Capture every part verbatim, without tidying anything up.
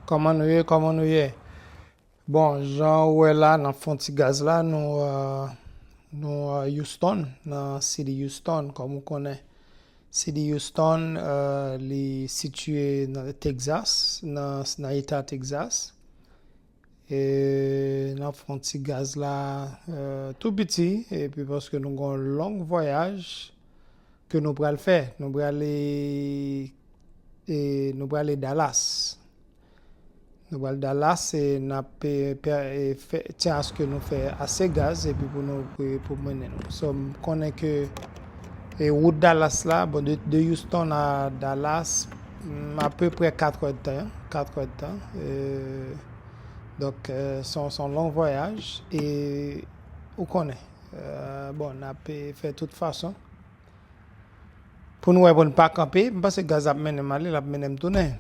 Kòman nou ye? Kòman nou ye? Bon, jan ou wè la, n ap fè yon ti gaz la, nou, euh, nou, euh, Houston, nan City Houston, kòm ou konnen. City Houston, euh, li sitiye nan Texas, nan, nan eta Texas. E n ap fè yon ti gaz la, euh, tou piti, epi paske nou gen yon long vwayaj ke nou pral fè. Nou prale, e, nou prale Dallas. Nou pral Dallas e n ap, e, pè-, e, fè, tyen aske nou fè ase gaz epi pou nou, pou, pou mennen nou. So, m konnen ke, e, wout Dallas la, bon, de, de Houston a Dallas, mm, apeprè kat è d tan, kat è d tan. E, donk, e, se yon, se yon long vwayaj e ou konnen. E, bon, n ap, e, fè tout fason pou nou wè pou n pa kanpe. M panse gaz ap mennen m ale, l ap mennen m tounen.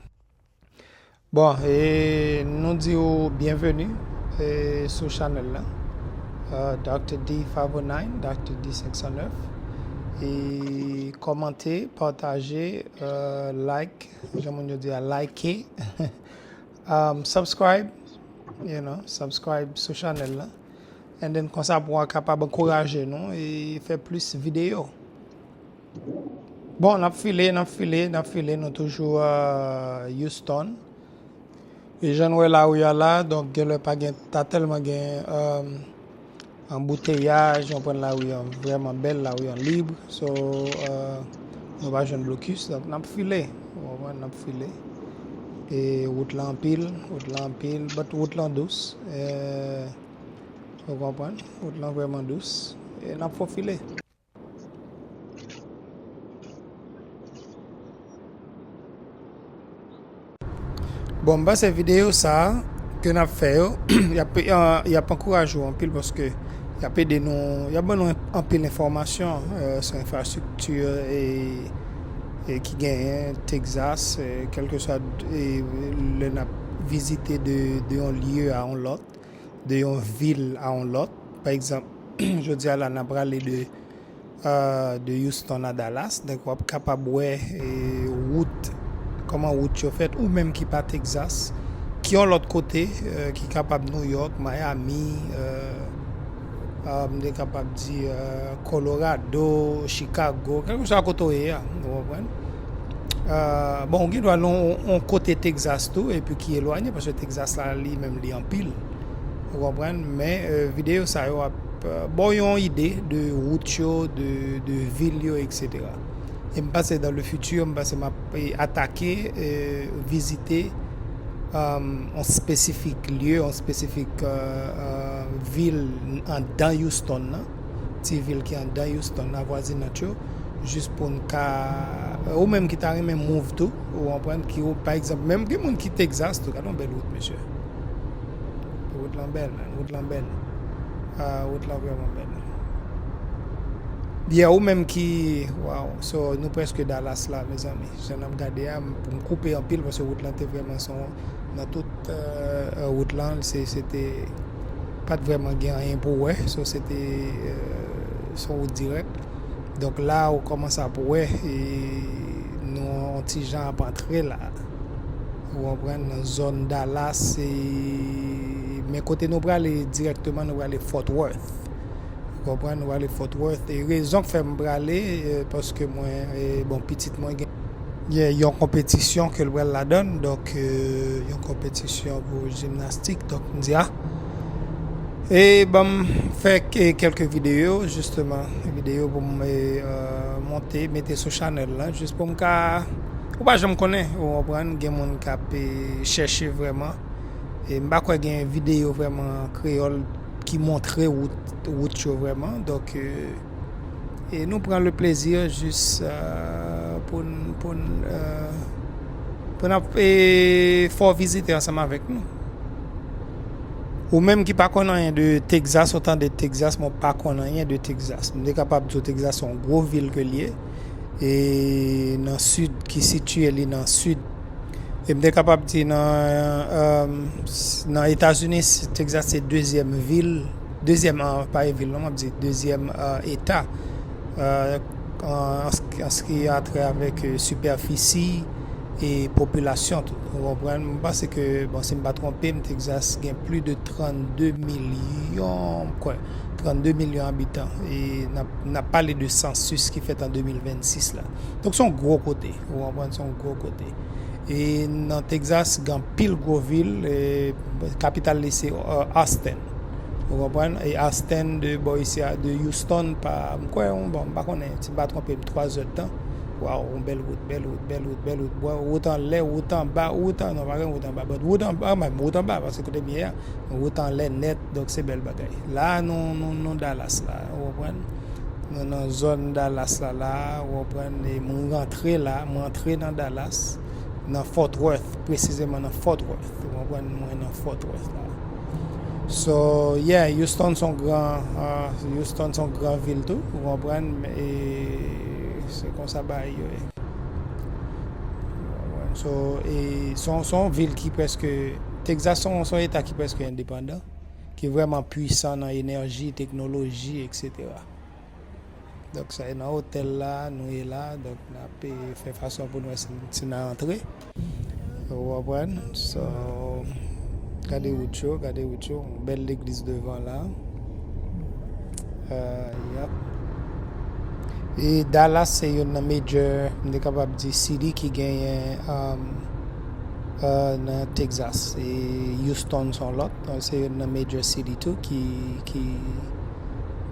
Bon, e nou di w byenveni, e, sou chanèl la. Euh, Doctor D five oh nine, Doctor D cinq cent neuf. E kòmante, pataje, euh, like, jan moun yo di a, like. Um, subscribe, you know, subscribe sou chanèl la. And then konsa pou w kapab ankouraje nou e fè plis videyo. Bon, n ap file, n ap file, n ap file, nou toujou, euh, Houston. E jan n wè lari a la, donk genlè pa gen, ta tèlman gen, euh, anbouteyaj, w konprann, lari an vrèman bèl, lari an lib. So, euh, nou pa jwenn blokis, donk n ap file, w konprann, n ap file. E wout lan anpil, wout lan anpil, but wout lan dous. E, w konprann, wout lan vrèman dous. E n ap fofile. Bon, m panse videyo sa a ke n ap fè yo, y ap, y ap ankouraje w anpil paske y ap ede nou, y ap ban nou anpil enfòmasyon, euh, sou enfrastrikti e, e ki genyen Texas, e kèlkeswa, e lè n ap vizite de, de yon lye a yon lòt, de yon vil a yon lòt. Pa egzanp, jodi a la, n ap prale de, euh, de Houston a Dallas. Donk, w ap kapab wè, e, wout, kòman wout yo fèt, ou menm ki pa Texas, ki yon lòt kote, euh, ki kapab New York, Miami, euh, euh, m te kapab di, euh, Colorado, Chicago, kèlkeswa kote w ye a, ou konprann? Euh, bon, ou gen dwa nan yon, yon kote Texas tou, epi ki elwanye, paske Texas la, li menm, li anpil. Ou konprann? Men, euh, videyo sa yo ap, euh, ba w yon ide de wout yo, de, de vil yo, et cetera. E m panse dans le futur, m panse m ap, e, atake, e, vizite, um, yon espesifik lye, yon espesifik, euh, euh, vil anndan Houston nan, ti vil ki anndan Houston, avwazinant yo, jis pou n ka, ou menm ki ta renmen move tou, ou konprann, ki ou, pa egzanp, menm gen moun ki Texas tou, gade yon bèl wout, mesye. Wout lan bèl, man, wout lan bèl. Ah, wout lan vrèman bèl. Yeah, ou menm ki, waw, so, nou prèske Dallas la, mezanmi. Jan n ap gade a, m, pou m koupe anpil, paske wout lan te vrèman son, nan tout, euh, euh, wout lan, se, se te, pa t vrèman gen anyen pou wè, so, se te, euh, son wout dirèk. Donk la, ou kòmanse ap wè, e nou yon ti jan ap antre la. Ou konprann, nan zòn Dallas, e, men kote nou prale dirèkteman, nou prale Fort Worth. Ou konprann, nou prale Fort Worth. E rezon k fè m prale, e, paske mwen, e, bon, pitit mwen gen, gen yon konpetisyon ke l pral ladann, donk, e, yon konpetisyon pou jimnastik, donk m di, a, e ban m fè ke-, kèlke videyo, jisteman, videyo pou m, e, euh, monte, mete sou chanèl la, jis pou m ka, ou pa janm konnen, ou konprann, gen moun k ap, e, chèche vrèman. E m pa kwè gen videyo vrèman kreyòl ki montre wout, wout yo vrèman. Donk, e, e nou pran le plezi jis, euh, pou n, pou n, euh, pou n ap, e, fè w vizite ansanm avèk nou. Ou menm ki pa konn anyen de Texas, ou tande Texas, men w pa konn anyen de Texas. M te kapab di w Texas se yon gwo vil ke l ye. E nan sid, ki sitiye li nan sid. E m te kapab di nan, euh, s-, nan Etazini, s-, Texas se dezyèm vil, dezyèm, ah, pa e vil non, m ap di dezyèm, euh, eta. Euh, an, an s-, an s ki a trè avèk, euh, sipèfisi, e popilasyon tou. Ou konprann? M panse ke, bon, si m pa twonpe m, Texas gen plis de trannde milyon, m kwè, trannde milyon abitan. E n ap, n ap pale de sansis ki fèt an de mil vennsis la. Donk, se yon gwo kote. Ou konprann? Se yon gwo kote. E nan Texas, gen anpil gwo vil. E, kapital li se, euh, Austin. Ou konprann? E Austin de bò isi a, de Houston, pa, m kwè, bon, m pa konnen, si m pa twonpe m, twa zè tan. Waw, yon bèl wout, bèl wout, bèl wout, bèl wout. Bon, wout anlè, wout anba, wout an, non, pa gen wout anba, but wout anba, menm, wout anba, paske kote m ye a, wout anlè nèt, donk se bèl bagay. La, nou, nou, nou Dallas la, ou konprann? Nou nan zòn Dallas la, la, ou konprann? E mwen rantre la, mwen rantre nan Dallas, nan Fort Worth, presizeman nan Fort Worth, ou konprann? Mwen nan Fort Worth la. So, yeah, Houston se yon gran, ah, Houston se yon gran vil tou, ou konprann? E se konsa bagay yo ye. So, e se yon, se yon vil ki prèske, Texas se yon, se yon eta ki prèske endepandan, ki vrèman pwisan nan enèji, teknoloji, et cetera. Donk, sa e nan otèl la, nou ye la, donk n ap, eh, fè fason pou n wè si, si n a antre. Ou konprann? So, gade wout yo, gade wout yo, yon bèl legliz devan la. Euh, yep. E Dallas se youn nan major, m te kapab di, city ki genyen, um, euh, nan Texas. E Houston se yon lòt, se youn nan major city tou ki, ki,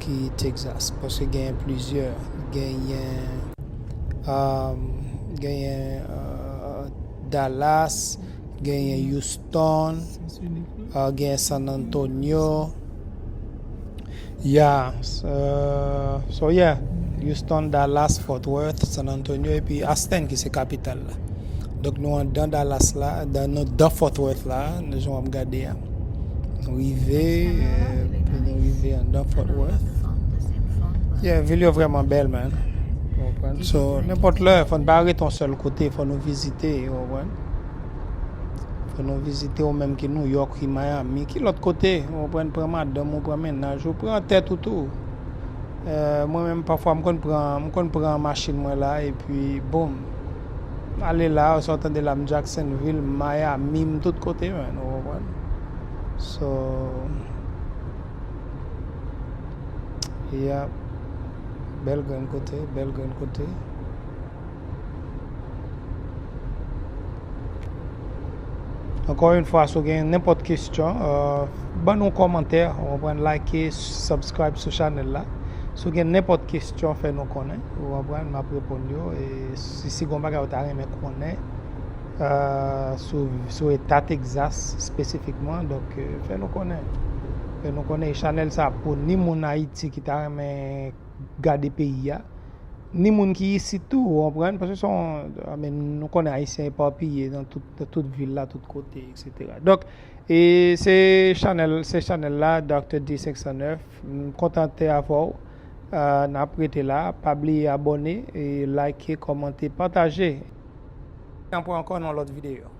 ki Texas. Paske genyen plizyè. Genyen, um, genyen, euh, Dallas, genyen Houston, euh, genyen San Antonio. Yeah, so, so yeah, Houston, Dallas, Fort Worth, San Antonio, epi Austin ki se kapital la. Donk nou anndan Dallas la, dan, nou dan Fort Worth la, nou jan w ap gade a. Nou rive, euh, nou rive anndan Fort Worth. Yeah, vil yo vrèman bèl, man. Ou konprann? So, nenpòt lè, fò n pa rete yon sèl kote, fò nou vizite, ou konprann? Fò nou vizite, ou menm ki New York, ki Miami, ki lòt kote, ou konprann, pran madanm ou, pran mennaj ou, pran tèt ou tou. Euh, mwen menm, pafwa, m konn pran, m konn pran machin mwen la, epi, boom, m ale la, sa w tande la, m Jacksonville, m Miami, m tout kote, man, ou konprann? So, yeah, bèl grenn kote, bèl grenn kote. Ankò yon fwa, si w gen nenpòt kesyon, euh, ban nou kòmantè, ou konprann, like, subscribe sou chanèl la. Si w gen nenpòt kesyon, fè nou konnen, ou konprann, m ap reponn yo. E si, si gen bagay ou ta renmen konnen, euh, sou, sou eta Texas espesifikman, donk, euh, fè nou konnen. Fè nou konnen, chanèl sa pou ni moun Ayiti ki ta renmen gade peyi a, ni moun ki isit tou, ou konprann? Paske se yon, I mean, nou konnen Ayisyen epapiye nan tout, nan tout vil la, tout kote, et cetera. Donk, e se chanèl, se chanèl la, Doctor D senk san nèf. M kontan te avè w. Euh, n ap rete la. Pa bliye abòne, e like, kòmante, pataje. N ap wè ankò nan lòt videyo.